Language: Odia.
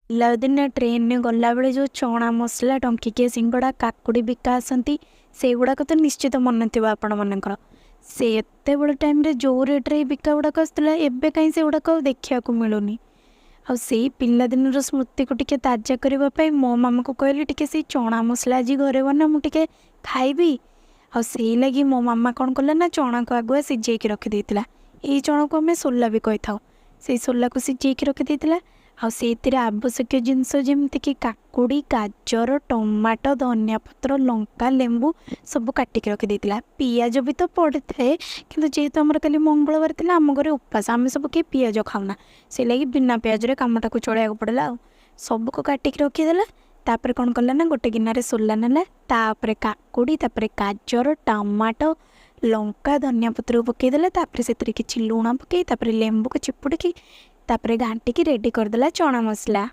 ପିଲାଦିନେ ଟ୍ରେନରେ ଗଲାବେଳେ ଯେଉଁ ଚଣା ମସଲା, ଟଙ୍କିକିଆ ସିଙ୍ଗଡ଼ା, କାକୁଡ଼ି ବିକା ଆସନ୍ତି, ସେଇଗୁଡ଼ାକ ତ ନିଶ୍ଚିତ ମନେ ଥିବ ଆପଣମାନଙ୍କର। ସେତେବେଳେ ଟାଇମ୍ରେ ଯେଉଁ ରେଟ୍ରେ ଏଇ ବିକା ଗୁଡ଼ାକ ଆସୁଥିଲା, ଏବେ କାହିଁ ସେଗୁଡ଼ାକ ଆଉ ଦେଖିବାକୁ ମିଳୁନି। ଆଉ ସେଇ ପିଲାଦିନର ସ୍ମୃତିକୁ ଟିକେ ତାଜା କରିବା ପାଇଁ ମୋ ମାମାକୁ କହିଲି, ଟିକେ ସେଇ ଚଣା ମସଲା ଆଜି ଘରେ ବନା, ମୁଁ ଟିକେ ଖାଇବି। ଆଉ ସେଇ ଲାଗି ମୋ ମାମା କ'ଣ କଲା ନା, ଚଣାକୁ ଆଗୁଆ ସିଝେଇକି ରଖିଦେଇଥିଲା। ଏଇ ଚଣାକୁ ଆମେ ସୋଲା ବି କହିଥାଉ। ସେଇ ସୋଲାକୁ ସିଝେଇକି ରଖିଦେଇଥିଲା ଆଉ ସେଇଥିରେ ଆବଶ୍ୟକୀୟ ଜିନିଷ ଯେମିତିକି କାକୁଡ଼ି, ଗାଜର, ଟମାଟୋ, ଧନିଆ ପତ୍ର, ଲଙ୍କା, ଲେମ୍ବୁ ସବୁ କାଟିକି ରଖିଦେଇଥିଲା। ପିଆଜ ବି ତ ପଡ଼ିଥାଏ, କିନ୍ତୁ ଯେହେତୁ ଆମର କାଲି ମଙ୍ଗଳବାର ଥିଲା, ଆମ ଘରେ ଉପାସ, ଆମେ ସବୁ କେହି ପିଆଜ ଖାଉନା, ସେଇଲାଗି ବିନା ପିଆଜରେ କାମଟାକୁ ଚଳେଇବାକୁ ପଡ଼ିଲା। ଆଉ ସବୁକୁ କାଟିକି ରଖିଦେଲା। ତାପରେ କ'ଣ କଲା ନା, ଗୋଟେ ଗିନାରେ ସୋଲା ନେଲା, ତାପରେ କାକୁଡ଼ି, ତାପରେ ଗାଜର, ଟମାଟୋ, ଲଙ୍କା, ଧନିଆ ପତ୍ରକୁ ପକାଇଦେଲା। ତାପରେ ସେଥିରେ କିଛି ଲୁଣ ପକାଇ, ତାପରେ ଲେମ୍ବୁକୁ ଚିପୁଡ଼ିକି, ତାପରେ ଘାଣ୍ଟିକି ରେଡ଼ି କରିଦେଲା ଚଣା ମସଲା।